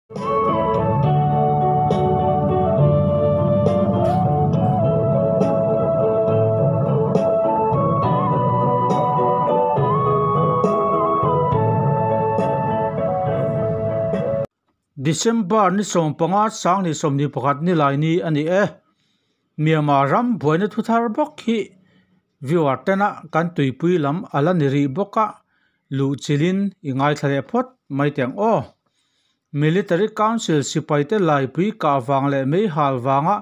December ni 15 sang ni 21 ni lai ni ani e. Myanmar ram buaina thu thar bawk hi viewer tena kan tuipui lam ala ni rih bawk a, luh chilin i ngaithla leh phawt mai teh ang aw. Military Council sipaite laipui kah vang leh mei hal vanga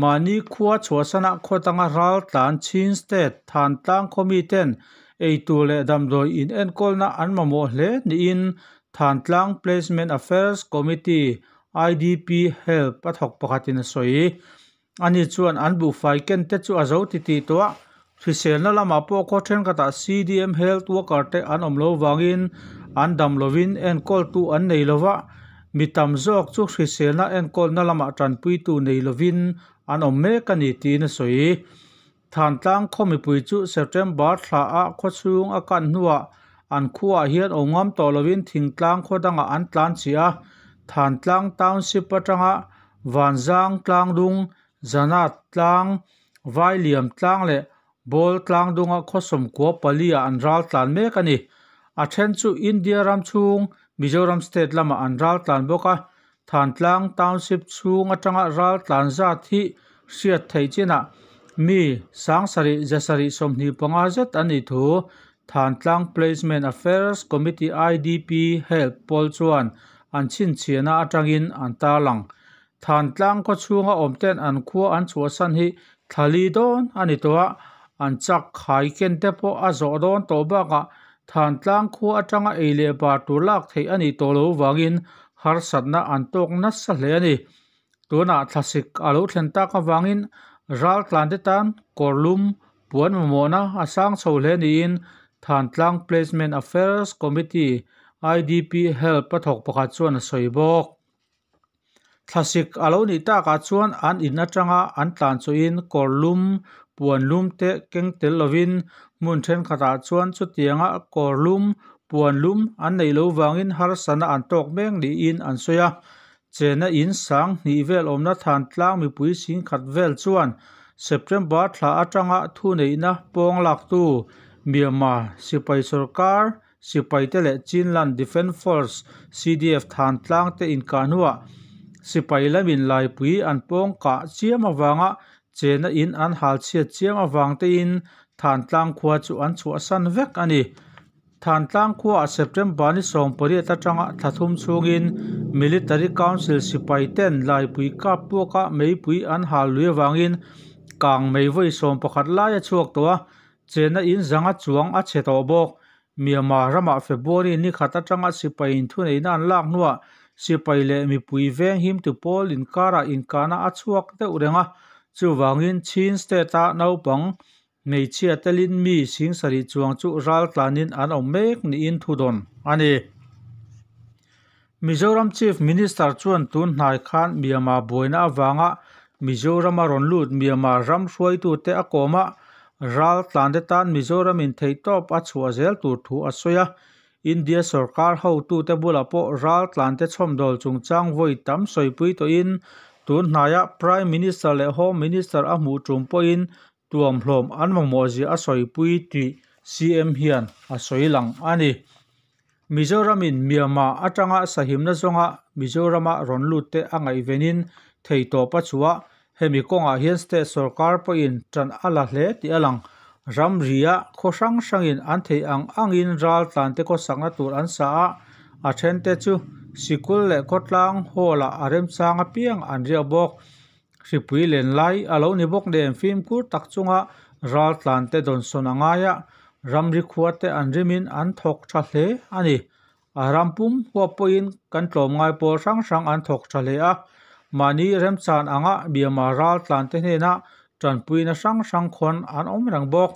mahni khua chhuahsana khawtanga ral tlan Chin State Thantlang khawmi ten eitur leh damdawi in enkawlna an mamawh hle niin Thantlang Placement Affairs Committee IDP Help a thawk pakhatin a sawi. Ani chuan an buhfai ken te chu a zo ti tih tawh a, hriselna lamah pawh khaw thenkhatah CDM Health Worker te an awm lo vangin an dam lovin enkawltu an nei lo va, mi tam zawk chu hriselna enkawlna lamah tanpuitu nei lovin an awm mek a ni tiin a sawi. Thantlang khaw mipui chu September thla a khawchhung a kan hnuah an khuaah hian awm ngam tawh lovin thingtlang khaw dangah an tlan chih a, Thantlang Township atanga Vanzang Tlangdung, Zanat Tlang, Vailiam Tlang leh Bawl Tlangdunga khaw sawmkua pali ah an ral tlan mek a ni. A then chu India ram chhung Mizoram State lamah an ral tlan bawk a, Thantlang Township chhung atanga ral tlan zat hi hriat theih chinah mi 7725 zet an nih thu Thantlang Placement Affairs Committee IDP Help pawl chuan an chhinchhiahna atangin an tarlang. Thantlang khaw chhunga awm ten an khua an chhuahsan hi thlali dawn a ni tawh a, an chak khai ken te pawh a zawh dawn tawh bakah Thantlang khua atanga ei leh bar tur lak theih a nih tawh lo vangin harsatna an tawk nasa hle a ni. Tunah thlasik a lo thlen tak avangin ral tlan te tan kawrlum puan mamawhna a sang chho hle niin Thantlang Placement Affairs Committee IDP Help a thawk pakhat chuan a sawi bawk. Thlasik a lo nih takah chuan an in atanga an tlan chawhin kawrlum puan lum te keng tel lovin hmun thenkhatah chuan chutianga kawrlum puan lum an neih lo vangin harsatna an tawk mek niin an sawi a. Chena in sang hnih vel awmna Thantlang mipui singkhat vel chuan September thla atanga thu neihna pawng laktu Myanmar sipai sorkar sipaite leh Chinland Defence Force CDF Thantlang te inkah hnuah sipai lamin laipui an pawng kah chiam avanga chena in an hal chhiat chiam avang tein Thantlang khua chu an chhuahsan vek a ni. Thantlang khuaah September ni 18 atanga thlathum chhungin Military Council sipai ten laipui kap puaka meipui an hal lui avangin kang mei vawi 11 lai a chhuak tawh a, chena in zanga chuang a chhe tawh bawk. Myanmar ramah February ni khat atanga sipai in thuneihna an lak hnuah sipai leh mipui veng him tu pawl inkarah inkahna a chhuak deuh reng a, chuvangin Chin State a naupang hmeichhia telin mi 70 chuang chu ral tlanin an awm mek niin thu dawn a ni. Mizoram Chief Minister chuan tun hnai khan Myanmar buaina avanga Mizoram a rawn lut Myanmar ram hruaitute a kawm a, ral tlan te tan Mizoram in theihtawp a chhuah zel tur thu a sawi a. India sorkar hotute bulah pawh ral tlan te chhawmdawl chungchang vawi tam sawipui tawhin tun hnaiah Prime Minister leh Home Minister a hmuh tum pawhin tuam hlawm an mamawh zia a sawipui tih CM hian a sawi lang a ni. Mizoramin Myanmar atanga sahimna zawnga Mizorama rawn lut te a ngaihvenin theihtawp a chhuah. Hemi kawngah hian state sorkar pawhin tan a la hle tih a lang. Ramria khaw hrang hrangin an theih ang angin ral tlan te khawsakna tur an sa a, a then te chu sikul leh khawtlang hall ah a remchang apiang an riak bawk. Hripui len lai a lo ni bawk nen fimkhur tak chunga ral tlan te dawnsawn a ngai a, ramri khua te an rimin an thawk tha hle a ni. A ram pum huap pawhin kan tlawm ngai pawl hrang hrang an thawk tha hle a, mahni remchan anga Myanmar ral tlan te hnenah tanpuina hrang hrang khawn an awm reng bawk.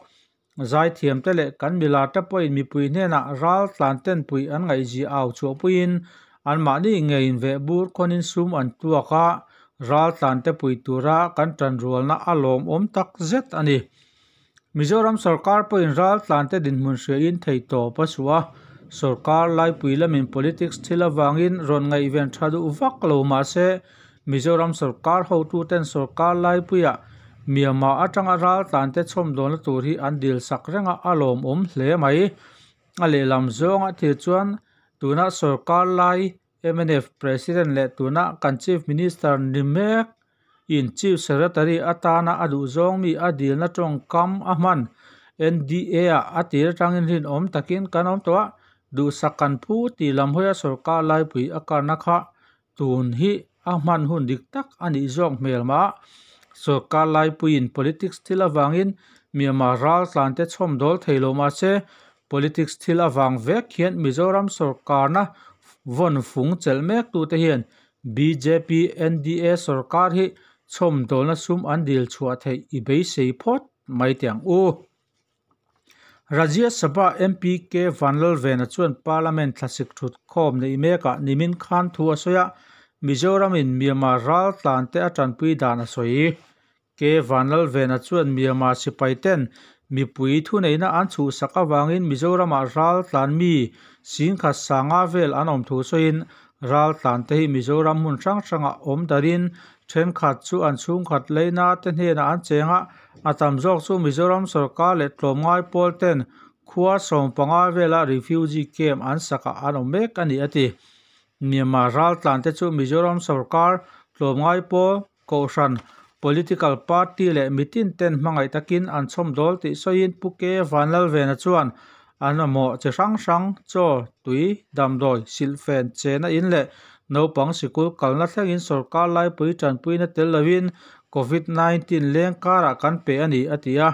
Zaithiam te leh kan milar te pawhin mipui hnenah ral tlan ten pui an ngaihzia au chhuahpuiin anmahni ngeiin veh bur khawnin sum an tuak a, ral tlan te pui tura kan tanrualna a lawmawm tak zet a ni. Mizoram sorkar pawhin ral tlan te dinhmun hriain theihtawp a chhuah a, Sorkar laipui lamin politics thil avangin rawn ngaihven tha duh vak lo mah se, Mizoram sorkar hotuten sorkar laipuiah Myanmar atanga raltlante chhawmdawlna tur hi an dilsak reng a, a lawmawm hle mai. A lehlam zawnga thil chuan tuna sorkar lai mnf President leh tuna kan Chief Minister ni mek in Chief Secretary atana a duhzawng mi a dilna tawngkam a hman NDA ah a tir atangin rinawm takin kan awm tawh a, duhsak kan phu tih lam hawia sorkar laipui a karna kha tun hi a hman hun dik tak a nih zawk hmel mah. Sorkar laipuiin politics thil avangin Myanmar raltlante chhawmdawl thei lo mah se, politics thil avang vek hian Mizoram sorkarna vawn fung chelh mek tute hian bjp NDA sorkar hi chhawmdawlna sum an dil chhuah theih i beisei phawt mai teh ang u. Rajya Sabha MP K Vanlalvena chuan Parliament thlasik thutkhawm neih mekah nimin khan thu a sawi a, Mizoramin Myanmar raltlante a tanpui dan a sawi. K Vanlalvena chuan Myanmar sipaiten mipui thuneihna an chhuhsak avangin Mizoramah raltlan mi singkhat sanga vel an awm thu sawiin raltlante hi Mizoram hmun hrang hrangah awm darin thenkhat chu an chhungkhat leina te hnenah an cheng a, a tam zawk chu Mizoram sorkar leh tlawmngai pawl ten khua 15 vela refugee camp an sakah an awm mek a ni a ti. Myanmar raltlante chu Mizoram sorkar tlawmngai pawl kohhran political party leh mitin ten hmangaih takin an chhawmdawl tih sawiin Pu K Vanlalvena chuan an mamawh chi hrang hrang chaw tui damdawi silhfen chena in leh naupang sikul kalna thlengin sorkar laipui tanpuina tel lovin COVID-19 leng karah kan pe a ni a ti a.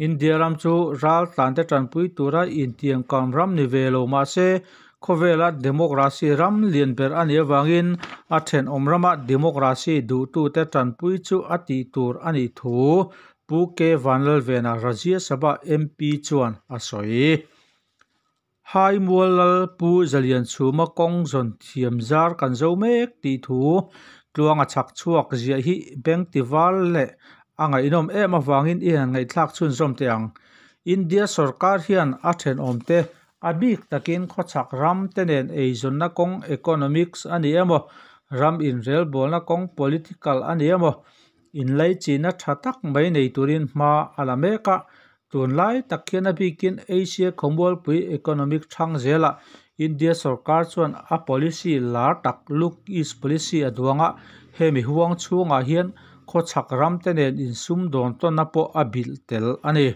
India ram chu raltlante tanpui tura intiamkam ram ni ve lo mah se khawvela democracy ram lian ber a nih avangin a thenawm rama democracy duhtute tanpui chu a tih tur a nih thu Pu K Vanlalvena Rajya Sabha MP chuan a sawi. Haimual lal Pu Zalianchhuma kawng zawn thiam zar kan zo mek tih thu tluanga chhak chhuak ziah hi beng tival leh a ngaihnawm em avangin i han ngaihthlak chhunzawm teh ang. India sorkar hian a thenawmte a bik takin khawchhak ram te nen eizawnna kawng economics a ni emaw, ram inrelbawlna kawng political a ni emaw, inlaichina tha tak mai nei turin hma a la mek a. Tunlai tak hian a bikin Asia khawmualpui economic thang zelah India sorkar chuan a policy lar tak Look East policy a duang a, hemi huang chhungah hian khawchhak ram te nen insum dawn tawnna pawh a bilh tel a ni.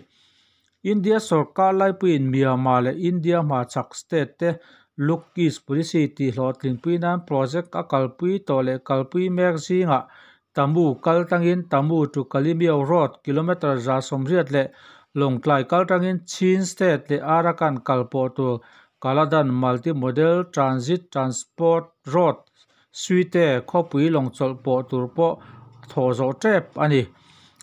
India sorkar laipuiin Myanmar leh India hmachhak state te Look East policy tih hlawhtlinpui nan project a kalpui tawh leh kalpui mek zingah Tamu kal tangin Tamu to Kalemyo Road kilometre 180 leh Lawngtlai kal tangin Chin State leh Arakan kal pawh tur Kaladan Multi Model Transit Transport Road Suite khawpui lawngchawlh pawh tur pawh thawh zawh tep a ni.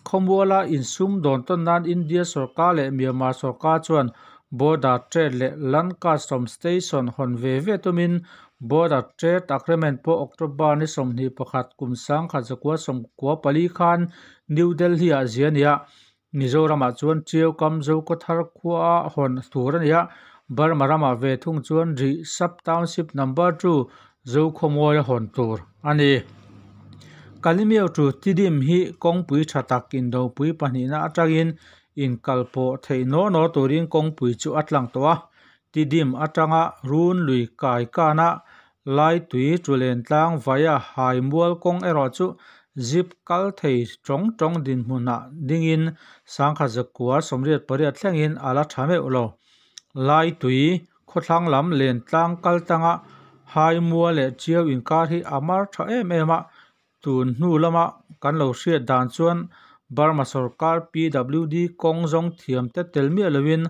Khawmuala insum dawn tawn nan India sorkar leh Myanmar sorkar chuan Border Trade leh Land Custom Station hawn ve ve tumin Border Trade Agreement pawh October ni 21 kum 1994 khan New Delhi ah zia a ni a. Mizoramah chuan Tiau kam Zokhawthar khua hawn tur a ni a, Burma ramah ve thung chuan Rih Sub Township Number 2 Zokhawmuaia hawn tur a ni. Kalemyo to Tidim hi kawngpui tha tak indopui pahnihna atangin inkalpawh theih naw naw turin kawngpui chu a tlang tawh a. Tidim atanga run lui kai kana Laitui tulen tlang via Haimual kawng erawh chu zip kal thei tawng tawng dinhmunah dingin 1988 thlengin a la tha meuh lo. Laitui khawthlang lam len tlang kal tanga Haimual leh Tiau inkar hi a mar tha em em a, tun hnu lama kan lo hriat dan chuan Burma sorkar PWD kawng zawng thiam te tel miah lovin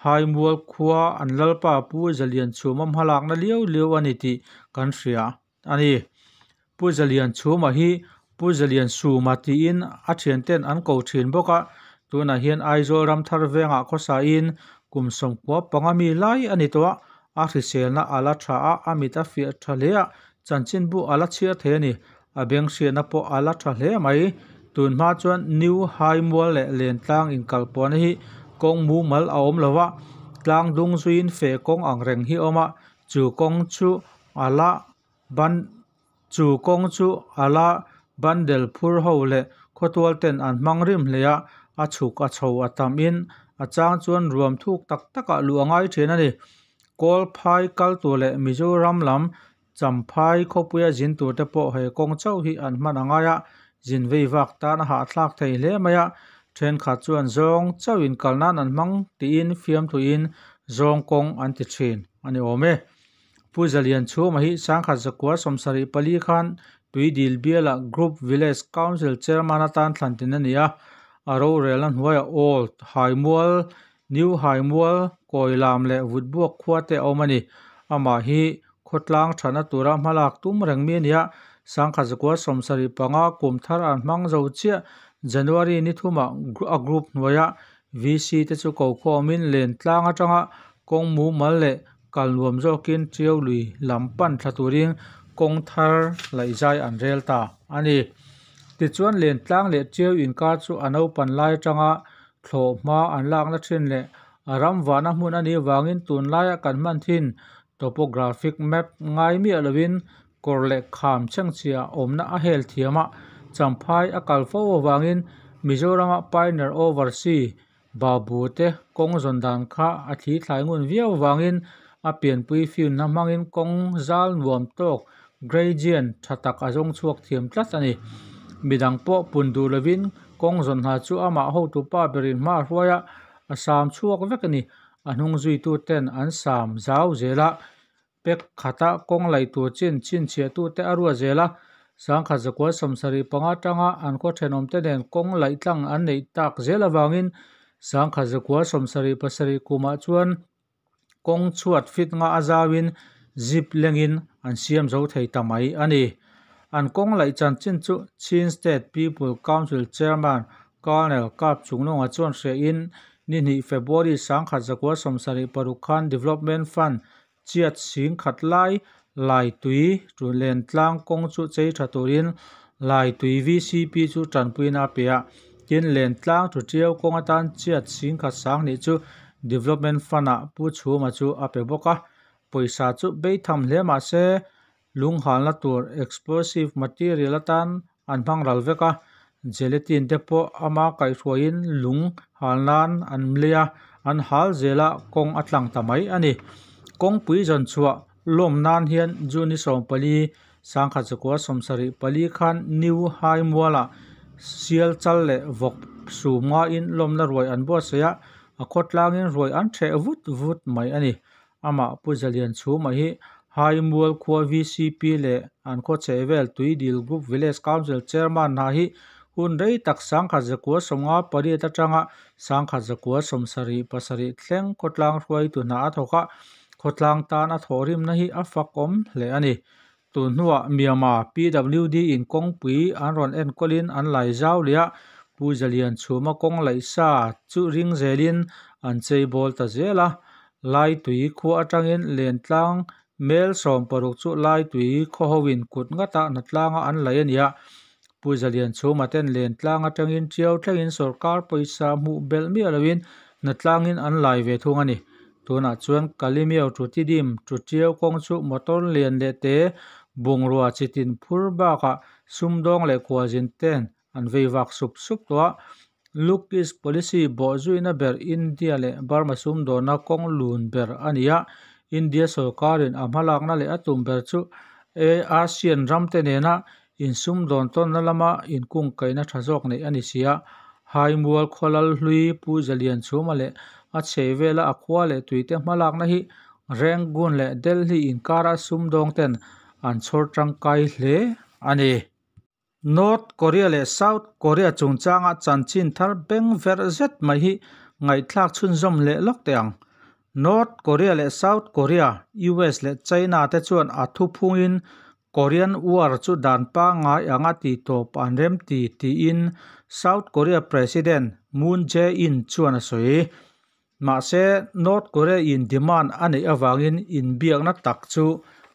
Haimual khua an lalpa Pu Zalianchhuma hmalakna liau liau a ni tih kan hria a ni. Pu Zalianchhuma hi Pu Zaliansuma tiin a thianten an ko thin bawk a, tunah hian Aizawl Ramthar vengah khawsain kum 95 mi lai a ni tawh a, a hriselna a la tha a, a mit a fiah tha hle a, chanchinbu a la chhiar thei a ni. A beng hriatna pawh a la tha hle mai. Tun hma chuan New Haimual leh Lentlang inkalpawhna hi kawng mumal a awm lo a, Tlang dung zuiin feh kawng ang reng hi a awm a, chu kawng chu a la ban chu kawng chu a la bandel phur ho leh khawtual ten an hmang rim hle a, a chhuk a chho a tam in a chang chuan ruam thuk tak tak ah luh a ngai thin a ni. Kawl phai kal tur leh Mizoram lam Champhai khawpuia zin tur te pawh he kawng chauh hi an hman a ngai a, zin vei vak tan a hahthlak thei hle mai a, thenkhat chuan zawng chauh in kal nan an hmang tiin fiamthuin zawng kawng an ti thin a ni awm e. Pu Zalianchhuma hi sangkhat zakua 74 khan Tuidil bialah Group Village Council Chairman atan thlan tin a ni a, a rorelna hnuaiah Old Haimual, New Haimual, Kawilam leh Vutbuak khua te a awm a ni. Amah hi khawtlang thatna tura hmalak tum reng mi a ni a, sangkhat zakua 75 kum thar an hmang zo chiah January ni thumah a group hnuaiah VC te chu ko khawmin len tlang atanga kawng mumal leh kal nuam zawkin Tiau lui lam pan thla turin kawng thar laih zai an rel ta a ni. Tichuan len tlang leh Tiau inkar chu a naupan lai atanga thlawh hma an lakna thin leh a ram vahna hmun a nih avangin tunlaia kan hman thin topographic map ngai miah lovin kawr leh kham chhengchhia awmna a hel thiam a, Champhai a kal fo avangin Mizorama Pioneer Oversea Babu te kawng zawn dan kha a thli thlai ngun viau avangin a pianpui field-na hmangin kawng zal nuam tawk gradient tha tak a zawng chhuak thiam tlat a ni. Midang pawh pun duh lovin kawng zawn hna chu amah hotupa berin hma a hruai a, a sam chhuak vek a ni. A hnung zuitu ten an sam zau zel a, pek khata kawng laih tur chin chhinchhiahtute a ruat zel a, sangkhat zakua 75 atanga an khaw thenawmte nen kawng laih tlang an neih tak zel avangin sangkhat zakua 77 kumah chuan kawng chhuat fit nga a zauin zip lengin an siam zo thei ta mai a ni. An kawng laih chanchin chu Chin State People Council Chairman Colonel Kap Chunglawnga chuan hriain ni hnih February sangkhat zakua 76 khan Development Fund chiat sing khat lai Laitui len tlang kawng chu chei tha turin Laitui VCP chu tanpuina a pe a, tin len tlang thu Tiau kawng atan chiat sing khat sang nih chu Development Fund-ah Pu Chhuma chu a pe bawk a, pawisa chu beitham hle mah se lunghalna tur explosive material atan an hmang ral vek a, gelatin te pawh ama kaihhruaiin lung hal nan an lei a, an hal zel a kawng a tlang ta mai a ni. Kawngpui zawn chhuah lawm nan hian June ni 14 sangkhat zakua 74 khan New Haimualah sial chal leh vawk sum ngaiin lawmna ruai an buatsaih a, a khawtlangin ruai an theh vut vut mai a ni. Amah Pu Zalianchhuma hi Haimual khua VCP leh an khaw chhehvel Tuidil Group Village Council Chairman hna hi hun rei tak sangkhat zakua 58 atanga sangkhat zakua 77 thleng khawtlang hruaitu hna a thawk a, khawtlang tan a thawhrimna hi a fakawm hle a ni. Tun hnuah Myanmar PWD in kawngpui an rawn enkawlin an lai zau leh a, Pu Zalianchhuma kawng laih sa chu ring zelin an chei bawl ta zel a. Laitui khua atangin Lentlang mel 60 chu Laitui khaw hoin kut ngata hnatlanga an laih a ni a. Pu Zalianchhuma ten Lentlang atangin Tiau thlengin sawrkar pawisa hmuh belh miah loin hnatlangin an lai ve thung a ni. Tunah chuan Kalimiao to Tidim to Tiau kawng chu motor lian leh te bungrua chitin phur bakah sumdawng leh khualzin ten an vei vak sup sup tawh a. Look East Policy bawhzuina ber India leh Burma sumdawnna kawng lun ber a ni a, India sawrkarin a hmalakna leh a tum ber chu ASEAN ramte nena insumdawn tawnna lama inkungkaihna tha zawk neih a ni si a. Haimual khawlal hlui Pu Zalianchhuma leh a chhehvela a khua leh tuite hmalakna hi Rangoon leh Delhi inkara sumdawng ten an chhawr tangkai hle a ni. North Korea leh South Korea chungchanga chanchin thar beng verh zet mai hi ngaihthlak chhunzawm leh lawk teh ang. North Korea leh South Korea, US leh China te chuan a thuphungin Korean War chu dan pangngai anga titawp an rem ti tiin South Korea President Moon Jae-in chuan a sawi. Mahse, North Korea in demand a neih avangin inbiakna tak chu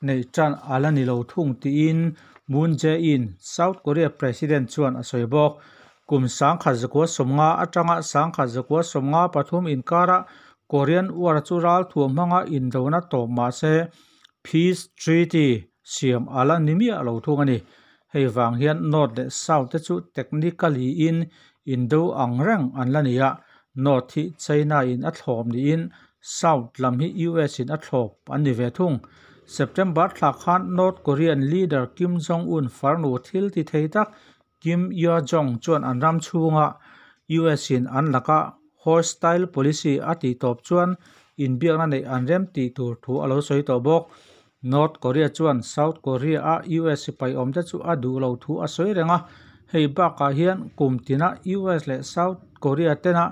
neih tan a la ni lo thung tiin Moon Jae-in, South Korea President chuan a sawi bawk. Kum 1950 atanga 1953 inkara Korean War chu ralthuam hmanga indona tawp mah se Peace Treaty siam a la ni miah lo thung a ni. Hei vang hian North leh South te chu technically in indo ang reng an la ni a, North hi China in a thlawp niin South lam hi US in a thlawp an ni ve thung. September thla khan North Korean leader Kim Jong-un farnu thil ti thei tak Kim Yo-jong chuan an ram chhunga US in an laka hostile policy a tih tawp chuan inbiakna neih an rem tih tur thu a lo sawi tawh bawk. North Korea chuan South Korea a US sipai awmte chu a duh lo thu a sawi reng a, hei bakah hian kum tina US leh South Korea tena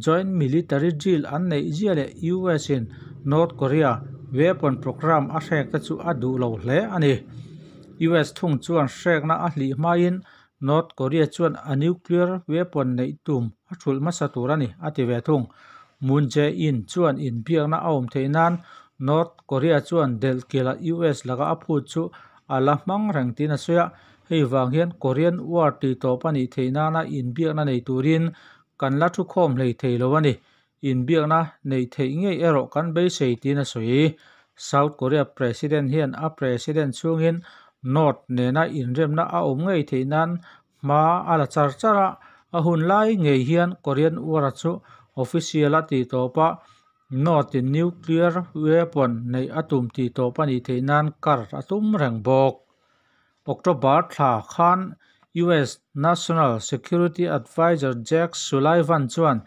joint military drill an neih zia leh US in North Korea weapon program a hrek te chu a duh lo hle a ni. US thung chuan hrekna a hlih hmain North Korea chuan a nuclear weapon neih tum a thulh hmasa tur a ni, a ti ve thung. Moon Jae-in chuan inbiakna a awm theih nan North Korea chuan delhkilh US laka a phut chu a la hmang reng tiin a sawi a, hei vang hian Korean War tih tawp a nih theih nana inbiakna nei turin kan la thukhawm hlei thei lo a ni. Inbiakna neih theih ngei erawh kan beisei tiin a sawi. South Korea President hian a President chhungin North nena inremna a awm ngei theih nan hma a la char char a, a hun lai ngei hian Korean War chu official a tih tawp a, North in nuclear weapon neih a tum tih tawp a nih theih nan kar a tum reng bawk. October thla khan US National Security Adviser Jake Sullivan chuan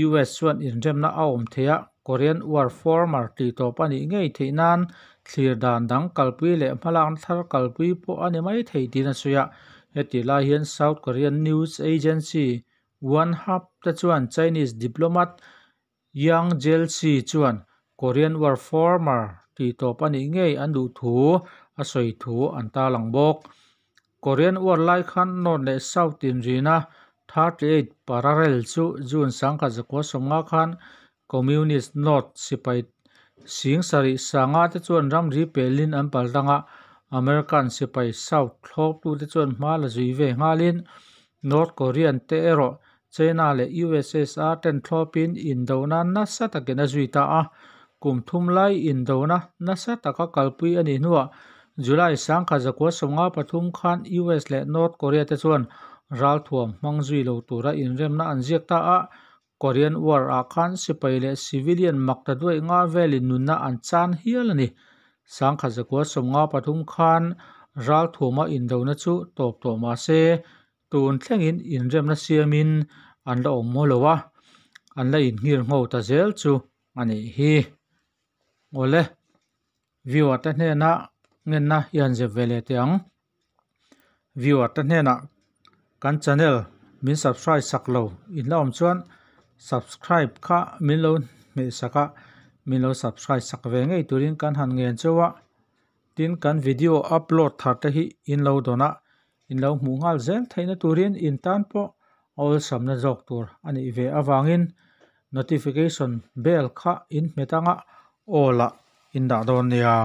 US chuan inremna a awm theih a, Korean War former tih tawp a nih ngei theih nan thlir dan dang kalpui leh hmalakna thar kalpui pawh a ni mai thei tiin a sawi a. Heti lai hian South Korean news agency Yonhap te chuan Chinese diplomat Yang Jiechi chuan Korean War former tih tawp a nih ngei an duh thu a sawi thu an tarlang bawk. Korean War lai khan North leh South inrina 38 parallel chu June 1950 khan Communist North sipai sing sarih sanga te chuan ramri pelin an paltang a, American sipai South thlawptute chuan hma la zui ve nghalin North Korean te erawh China leh USSR ten thlawpin indona nasa takin a zui ta a, kum thum lai indona nasa taka kalpui a nih hnuah July 1953 khan US leh North Korea te chuan ralthuam hmang zui lo tura inremna an ziak ta a, Korean War ah khan sipai leh civilian mak ta duaih nga velin nunna an chan hial a ni. 1953 khan ralthuama indona chu tawp tawh mah se, tun thlengin inremna siamin an la awm maw lo a, an la inhngir ngho ta zel chu a nih hi. Awle, viewer te hnena ngenna i han zep ve leh teh ang. Viewer te hnenah kan channel min subscribe sak lo in la awm chuan subscribe kha min lo hmeh sak a, min lo subscribe sak ve ngei turin kan han ngen cheu a. Tin, kan video upload thar te hi in lo dawn a, in lo hmuh nghal zel theihna turin in tan pawh a awlsamna zawk tur a nih ve avangin notification bell kha in hmet anga all ah in dah dawn nia.